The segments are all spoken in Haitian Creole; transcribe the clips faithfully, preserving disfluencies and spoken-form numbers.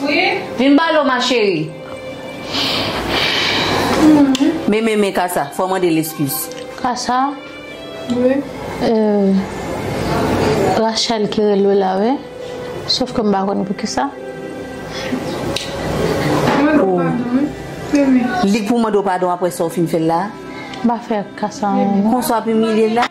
Wi. Vin balo, ma chérie. Men, men, men, Kasa, fò mande l eskiz. Kasa? Wi. Euh, Rachel ki rele w la, wi. Sòf ke m pa konn poukisa. Mwen, oh, padon, wi. Men, men. Li k pou mande w padon apre sa w fin fè l la? M pa fè Kasa anyen, non. Konsa w ap imilye l la?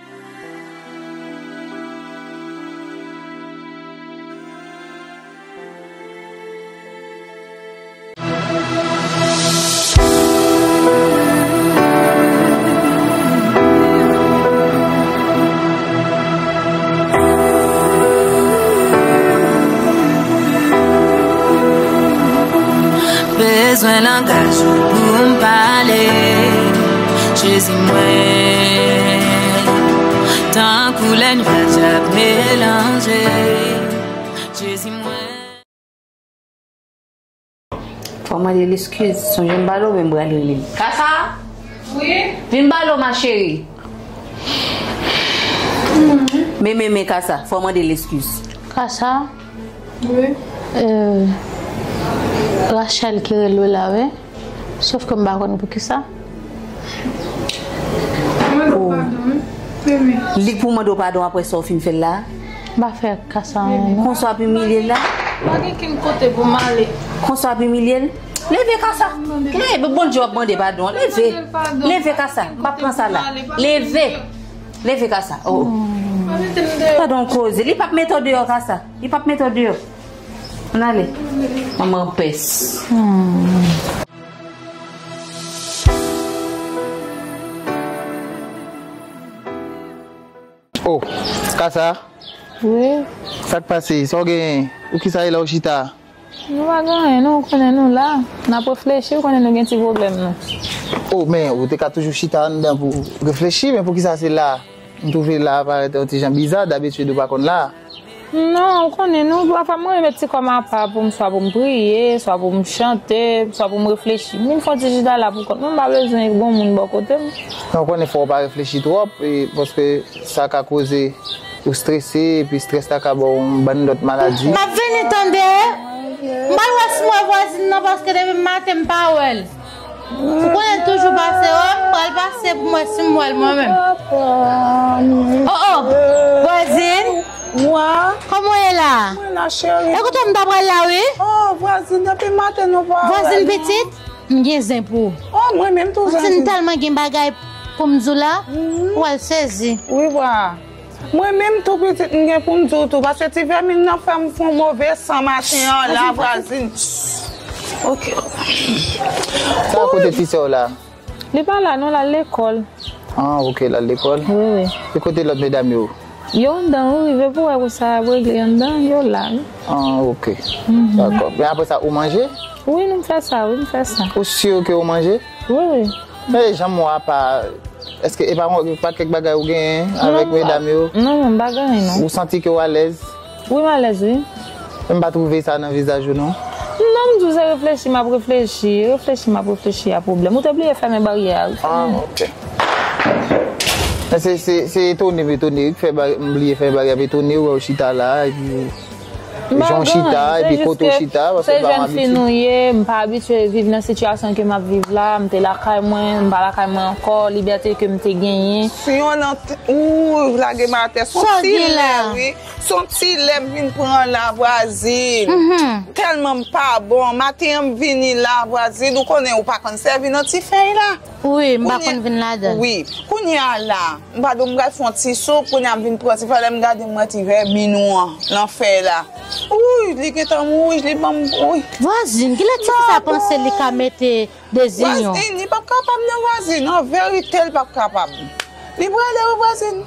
Bezwen langaj ou pou m pale. Jezi mwen, tankou lè nyaj ap melanje. Jezi mwen. Fò mande l eskiz. Sonje m pale w, men m pral rele l. Kasa? Wi? Vin balo, ma chérie. Men, men, men, Kasa, fò mande l eskiz. Kasa? Wi. Euh, Rachel ki rele w la, wi. Sòf ke m pa konn poukisa. Mwen, oh, padon, wi. Men, men. Li k pou mande w padon apre sa w fin fè l la? M pa fè Kasa anyen, non. Konsa w ap imilye l la? Pa gen kenn kote pou m ale. Konsa w ap imilye l? Leve, Kasa. Leve, Bondye w ap mande padon. Leve. Leve, Kasa. M pa pran sa la. Leve. Leve, Kasa. Oh. Padon koze. Li p ap mete w deyò, Kasa. Li p ap mete w deyò. Ann ale. Manman pès. Oh, Kasa? Wi. Sa k pase? Sa w genyen? Poukisa e la w chita? Nou pa gen anyen, non, ou konnen nou la. N ap reflechi, ou konnen nou gen ti pwoblèm, non. Oh, men ou te ka toujou chita anndan pou reflechi, men poukisa se la? M twouve la parèt yon ti jan biza, dabitid ou pa konn la. Non, ou konnen, non, pafwa mwen renmen ti kò m apa pou m, swa pou m priye, swa pou m chante, swa pou m reflechi. M vin fè yon ti chita la pou kont mwen, m pa bezwen gon moun bò kote m. Non, ou konnen fò w pa reflechi twòp, e, paske sa ka koze ou strese, epi strès la ka ba w yon bann lòt maladi. M ap vini tande. M pral wè si m wè vwazin nan, paske depi maten m pa wè l. Ou konnen l toujou pase, wè, m pral pase pou m wè si m wè l mwen menm. Oh, oh, vwazin. Wa. Kòman w ye la? Mwen la, cheri. E kote m ta pral la, wi? Oh, vwazin, depi maten nou pa wè nou. Vwazin pitit, m gen zen pou ou. Oh, mwen menm tou, vwazin. Vwazin, tèlman gen bagay pou m di w la, ou pral sezi. Wi, wa. Mwen menm tou pitit m gen pou m di w tou, paske ti vèmin nan fè m fè yon move san maten an la, vwazin. Ok. Sa kote ti sè w la? Li pa la non, l al lekòl. Ah, ok, l al lekòl. Wi, wi. E kote lòt medam yo? Yo anndan, ou rive pou wè pou sa ap regle anndan, yo la, wi. Ah, ok. Dakò. Men apre sa, ou manje? Wi, nou fè sa, wi, nou fè sa. Ou si ke ou manje? Wi, wi. Men janm ou apa, èske e pa, pa kèk bagay ou genyen avèk medam yo? Non, non, m pa gen anyen, non. Ou santi ke w alèz? Wi, m alèz, wi. Men m pa twouve sa nan vizaj ou, non. Non, m di w se reflechi m ap reflechi, reflechi m ap reflechi a pwoblèm. Ou te bliye fèmen baryè a, wi. Ah, ok. Men se, se, se etone m etone, wi, k fè ba-, m bliye fèmen baryè, m etone, wè w chita la, epi jan w chita, epi kote w chita, paske m pa abitye. Se jèn fi nou ye, m pa abitye viv nan sitiyasyon ke m ap viv la, m te lakay mwen, m pa lakay mwen ankò, libète ke m te genyen. Si yon nan t-, ou lage m atè, se yon ti lè, wi. Se yon ti lè m vin pran la, vwazin. Tèlman m pa bon, maten an m vini la, vwazin, ou konnen ou pa konn sèvi nan ti fèy la. Wi, m pa konn vin ladan l. Wi, kounye a la, m pa di w m pral fè yon ti soup, kounye a m vin pran ti fèy, lè m gade m wè ti vèmin ou an, nan fèy la. Wouy, li gentan wouj, li ban m, wouy. Vwazin, kilè ti fi sa panse li ka mete de zinyon? Vwazin, li p ap kapab non, vwazin, an verite, li p ap kapab. Li prale wi, vwazin.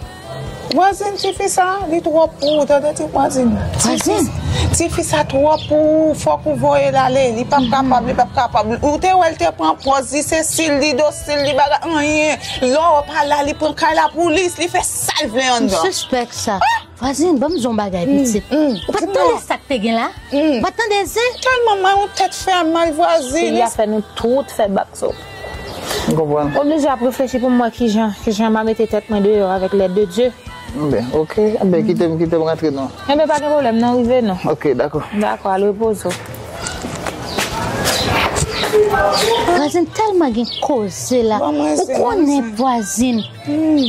Vwazin, tifi sa, li twòp pou ou, tande ti vwazin. Vwazin? Tifi, tifi sa twòp pou ou, fòk ou voye l ale, li p ap kapab, li p ap kapab. Ou te wè l te pran pòz, li sesil, li dosil, li bagay, anyen. Lè w pa la, li pran kay lapolis, li fè sa l vle anndan. M sispèk sa. Ah! Vwazin, ban m di w yon bagay, pitit. Ou pa t tande sa k te gen la? Ou pa t tande zen? Tèlman mal, yon tèt fè mal, vwazin. Peyi a fè nou tout fè bak so. M konprann. Oblije ap reflechi pou m wè kijan, kijan m a mete tèt mwen deyò avèk lèd de Dye. Enben, ok. Enben, kite m, kite m rantre non. Enben, pa gen pwoblèm, non, rive non. Ok, dakò. Dakò, al repoze w. Vwazin tèlman gen koze la. Ou konnen vwazin.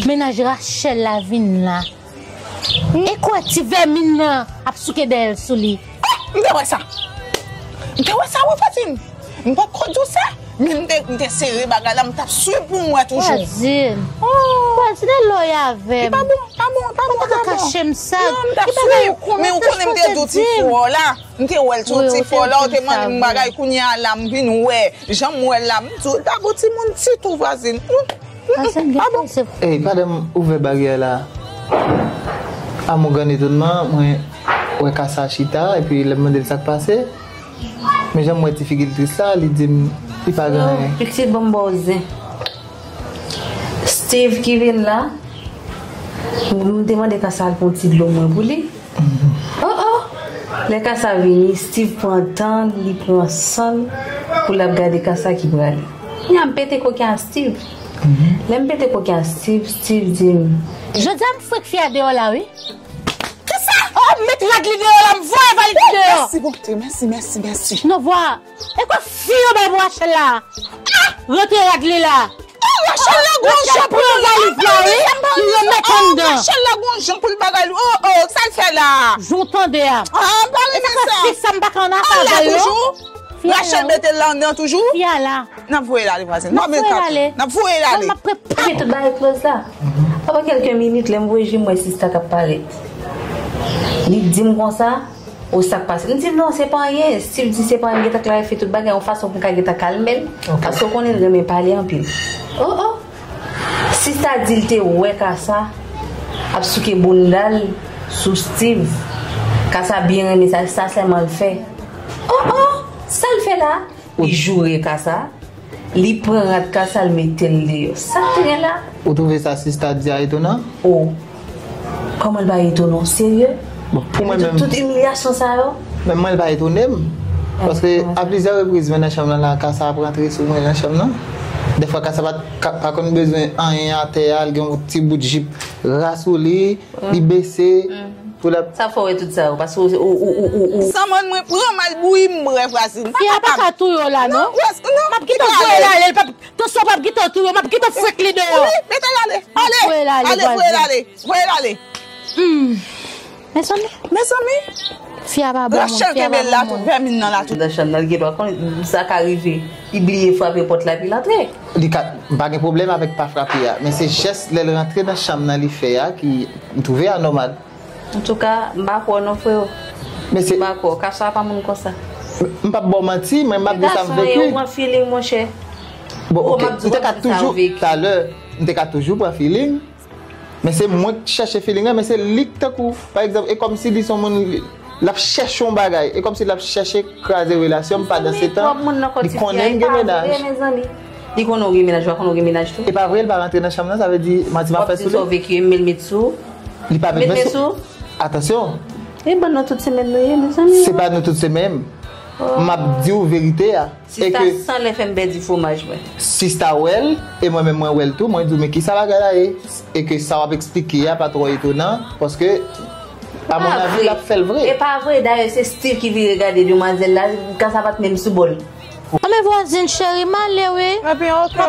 Mennaj Rachel la vin la. E kwè ti vèmin nan ap souke dèyè l sou li. Ah, m te wè sa. M te wè sa, wi, Fatin. M pa t ko di w sa. Men m te, m te sere bagay la, m t ap swiv pou m wè toujou. Vwazin. Vwazin, e lòy avè m. Li pa bon, pa bon, pa bon, pa bon. Kache m sa. Non, m t ap swiv. Men ou konnen m te di w ti fò la. M te wè l sou ti fò la, ou te mande m bagay, kounye a la, m vin wè. Jan m wè l la, m di w, l pa bon timoun ditou, vwazin. Ey, pandan m ouvè baryè la, a mon gran etonman, mwen wè Kasa chita, epi lè m mande l sa k pase, men jan m wè ti figi l tris la, li di m li pa gen anyen. Pitit, bon, m ba w zen. Steve ki vin la, m te mande Kasa al pran ti dlo mwen pou li. Oh, oh! Lè Kasa vini, Steve pran tan l, li pran san l pou l ap gade Kasa ki prale. Kounye a m pete koken a Steve. Lè m pete koken a Steve, Steve di m, jodi a m fwek fi a deyò la, wi. Kisa? Oh, m met rad li deyò la, m voye valiz li deyò. Mèsi, Bondye, mèsi, mèsi, mèsi. Non, vwa. E kwa fi yo bay pou Rachel la? Ah! Rantre rad li la. Oh, Rachel la gon jan pou l bagay li la, wi. Li remèt anndan. Rachel la gon jan pou l bagay li. Oh, oh, sa l fè la? Jan w tande a. Ah, m pa renmen sa. Fi sa m pa ka ann afè avè l non. Rachel mete l anndan toujou? Fi a la. N ap voye l ale, vwazin. N ap voye l ale. N ap voye l ale. M ap prepare. Epi tout bagay close la. Apre kèlke minit, lè m voye je m wè sista k ap parèt. Li di m konsa, o, sa k pase? M di l non, se pa anyen. Steve di se pa anyen, m gentan klarifye tout bagay yon fason pou m ka gentan kalme l. Paske w konnen l renmen pale anpil. Oh, oh! Sista di l te wè Kasa ap souke bounda l sou Steve. Kasa byen renmen sa, sa sèlman l fè. Oh, oh! Sa l fè la? Li joure Kasa. Li pran rad Kasa, l mete l deyò. Sa k te gen la? Ou twouve sa sista di a etonan? Oh. Kòman l pa etonan? Serye? Bon, pou mwen menm, tout imilyasyon sa yo? Men mwen, l pa etone m. Paske a plizyè repriz, mwen nan chanm nan la, Kasa ap rantre sou mwen nan chanm nan. Dèfwa, Kasa pa, pa konn bezwen anyen atè a, l gen yon ti bout jip ra sou li, li bese, pou l ap... Sa fè w wè tout sa yo, paske ou, ou, ou, ou, ou, ou. Sanmòn mwen pran m al bouyi m bwè, vwazin. Fi a pa ka touye w la, non. Non, vwazin, non. M ap kite w voye l ale, l p ap, tansyon p ap kite w touye w, m ap kite w fwek li deyò. Wi, mete l ale. Ale, ale, voye l ale, voye l ale. Hmm. Mezanmi. Mezanmi. Fi a pa bon moun, fi a pa bon moun. Rachel kenbe l la tou, vèmin nan la tou. Nan chanm nan, li gen dwa konn sa ka rive. Li bliye frape pòt la, epi l antre. Li ka, m pa gen pwoblèm avèk pa frape a, men se jès lè l rantre nan chanm nan li fè a ki m twouve anòmal. Antouka, m pa kwè w non, freo. Men se... M pa kwè w. Kasa pa moun konsa. M p ap ba w manti, mwen m ap di sa m vèk li. Ou pran feeling, monchè. Bon, ok. M te ka toujou, talè, m te ka toujou pran feeling. Men se mwen k chèche feeling lan, men se li k tankou, pa egzanp, e kòmsi li se yon moun, li, l ap chèche yon bagay, e kòmsi l ap chèche kraze relasyon m, pandan se tan li konnen m gen mennaj. Li konnen w gen mennaj, ou pa konnen w gen mennaj tou. E pa vre, l pa rantre nan chanm nan, sa vle di manti m ap fè sou li. W ap di sa w vèk li, men l met sou. Li pa met men sou. Atansyon. E ban nou tout se menm nou ye, mezanmi. Se pa nou tout se menm. M ap di w verite a. Sista san lè fè m pèdi fwomaj mwen. Sista wè l, e mwen menm mwen wè l tou, mwen di w, men kisa bagay la ye? E ke sa w ap eksplike a pa twò etonan, paske, a mon avi, l ap fè l vre. E pa vre, dayè, se Steve ki vire gade demwazèl la, Kasa pa t menm sou bò l. Anben vwazin cheri, m ale wi. M ap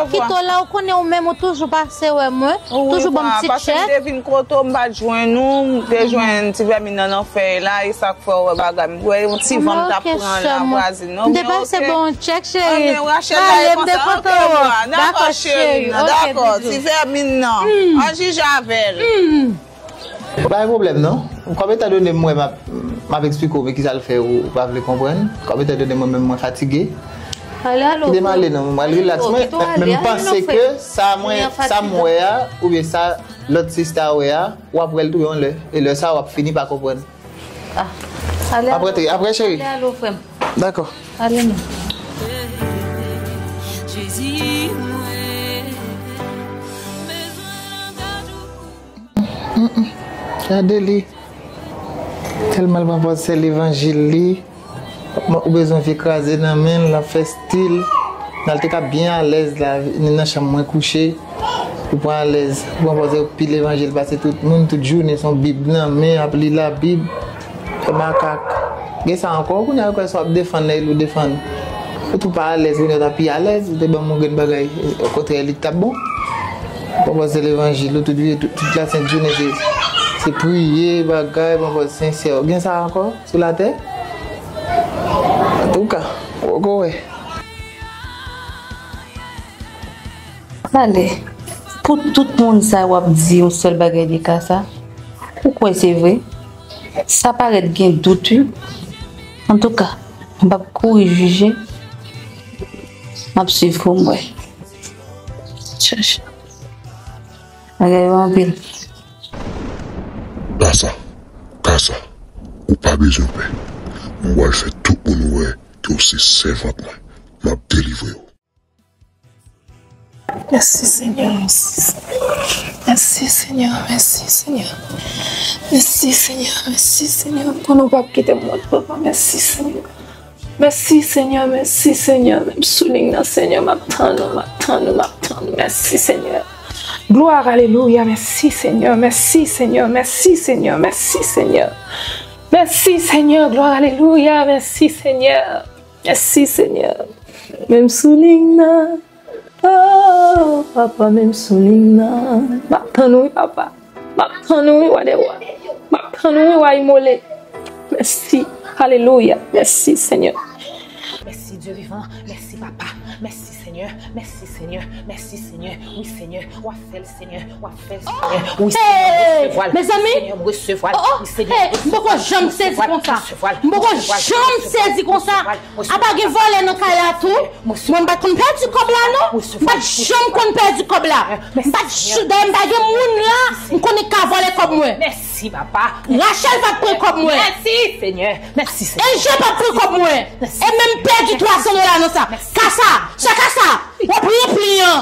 kite w la, ou konnen ou menm ou toujou pase wè mwen, toujou ban m ti tchèk. Paske m te vin kote w, m pa t jwenn ou, m te jwenn ti vèmin nan nan fèy la, e sa fè w wè bagay m. Wè yon ti van m t ap pran la, vwazin. M te pase ba w yon tchèk, cheri. Anben, Rachel la, e konsa, ok, bwa. Dakò, cheri. Dakò, ti vèmin nan. An jije avè l. Pa gen pwoblèm, non. Kòm etandone m wè m ap, m ap eksplike w, men kisa l fè ou, ou pa vle konprann. Kòm etandone mwen menm mwen fatige. Kite m ale, non, mwen al rilaks mwen, men m panse ke sa mwen, sa m wè a, oubyen sa lòt sista wè a, w ap wè l tou yon lè. E lè sa a, w ap fini pa konprann. Ah, ale, ale. Apre, apre, cheri. Ale, ale, frè m. Dakò. Ale, non. Jezi, mwen bezwen langaj ou. Mm, mm. Gade li. Tèlman l pran pòz sè levanjil li. Bon, ou bezwen vye kraze nan men l, l ap fè stil. Nan l te ka byen alèz la, ni nan chanm mwen kouche. Ou pran alèz, ou pran pòz ou pi levanjil pase tout moun, tout jounen se yon bib nan men, ap li labib, fè makak. Gen sa ankò, kounye a yo kwè sa w ap defann, nan li w defann. Ou tou pa alèz, kounye a w ta pi alèz, ou te ban m yon grenn bagay, okontrè, li t ap bon. Bon, bon, se levanjil, ou tout, tout, tout lasent jounen, se, se priye, bagay, bon, bon, sensè. Ou gen sa ankò sou latè? Antouka, ou poko wè. Ale, pou tout moun sa w ap di yon sèl bagay de ka sa, ou kwè se vre? Sa parèt gen dout, wi. Antouka, m p ap kouri jije. M ap swiv pou m wè. Chèch. Bagay yo anpil. Kasa, Kasa, ou pa bezwen pè. Mwen pral fè tout moun wè ke w se sèvant mwen. M ap delivre w. Mèsi, Senyè, mèsi, Senyè. Mèsi, Senyè, mèsi, Senyè. Mèsi, Senyè, mèsi, Senyè. Konnen w p ap kite m wont, papa. Mèsi, Senyè. Mèsi, Senyè, mèsi, Senyè. Menm sou liy nan, Senyè, m ap tann ou, m ap tann ou, m ap tann ou. Mèsi, Senyè. Glwa, alelouya. Mèsi, Senyè. Mèsi, Senyè. Mèsi, Senyè. Mèsi, Senyè. Mèsi, Senyè. Glwa, alelouya. Mèsi, Senyè. Mèsi, Senyè. Menm sou liy nan. Oh, papa, menm sou liy nan. M ap tann ou, wi, papa. M ap tann ou, wi, wa dè wa. M ap tann ou, wi, wa imole. Mèsi. Alelouya. Mèsi, Senyè. Mèsi, Dye vivan. Mèsi, papa. Mèsi, Senyè. Mèsi, Senyè. Mèsi, Senyè. Wi, Senyè. W ap fè l, Senyè. W ap fè l, Senyè. Wi, Senyè. M resevwa l. Mezanmi. Senyè, m resevwa l. Wi, Senyè. M poko janm sezi konsa. M poko janm sezi konsa. Apa gen vòlè nan kay la tou? Mwen m pa t konn pèdi kòb la non. M pa t janm konn pèdi kòb la. M pa t j-, dayè m pa gen moun la m konnen k ka vòlè kòb mwen. Mèsi, papa. Rachel pa t pran kòb mwen. Mèsi, Senyè. Mèsi, Senyè. Elje pa t pran kòb mwen. E menm pèdi twa san dola nan sa. Kasa, sa Kasa. W ap ranpli an.